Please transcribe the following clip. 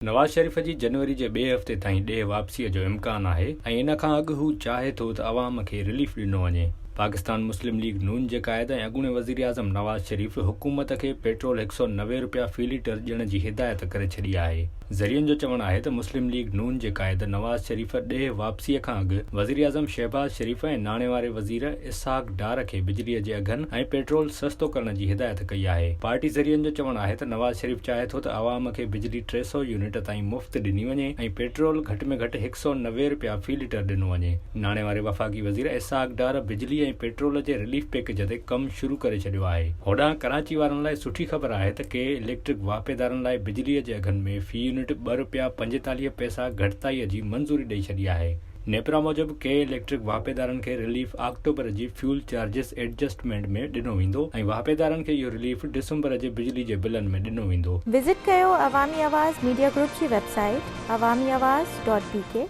نواز شريف جي جنوري جي ٻئي هفتي تائين ڏيهه واپسيء جو امڪان آهي ۽ ان کان اڳ هو چاهي ٿو ته عوام کي رليف ڏنو وڃي. پاڪستان مسلم ليگ نون جي قائد ۽ اڳوڻي وزيراعظم نواز شريف حڪومت کي پيٽرول 190 رپيا في ليٽر ڏيڻ جي هدايت ڪري ڇڏي آهي. ذريعن جو چوڻ آهي ته مسلم ليگ نون جي قائد نواز شريف ڏيهه واپسيء کان اڳ وزيراعظم شهباز شريف ۽ ناڻي واري وزير اسحاق ڊار کي بجليء جي اگهن ۽ پيٽرول سستو ڪرڻ جي هدايت ڪئي آهي. پارٽي ذريعن جو چوڻ آهي ته نواز شريف چاهي ٿو ته عوام کي بجلي 300 يونٽ تائين مفت ڏني وڃي ۽ پيٽرول گهٽ ۾ گهٽ 190 رپيا في ليٽر ڏنو وڃي. ناڻي واري وفاقي وزير اسحاق ڊار بجلي ۽ پيٽرول جي رليف پيڪيج تي ڪم شروع ڪري ڇڏيو آهي. هوڏانهن ڪراچي وارن لاء سٺي خبر آهي ته ڪي اليڪٽرڪ واهپيدارن لاء بجليء جي اگهن ۾ في يونٽ ٻه رپيا 45 پئسا گهٽتائي جي منظوري ڏئي ڇڏي آهي. نيپرا موجب ڪي اليڪٽرڪ واهپيدارن کي رليف آڪٽوبر جي فيول چارجز ايڊجسٽمينٽ ۾ ڏنو ويندو ۽ واهپيدارن کي اهو رليف ڊسمبر جي بجلي جي بلن ۾ ڏنو ويندو. وزٽ ڪيو عوامي آواز ميڊيا گروپ جي website Awami Awaz dot B K.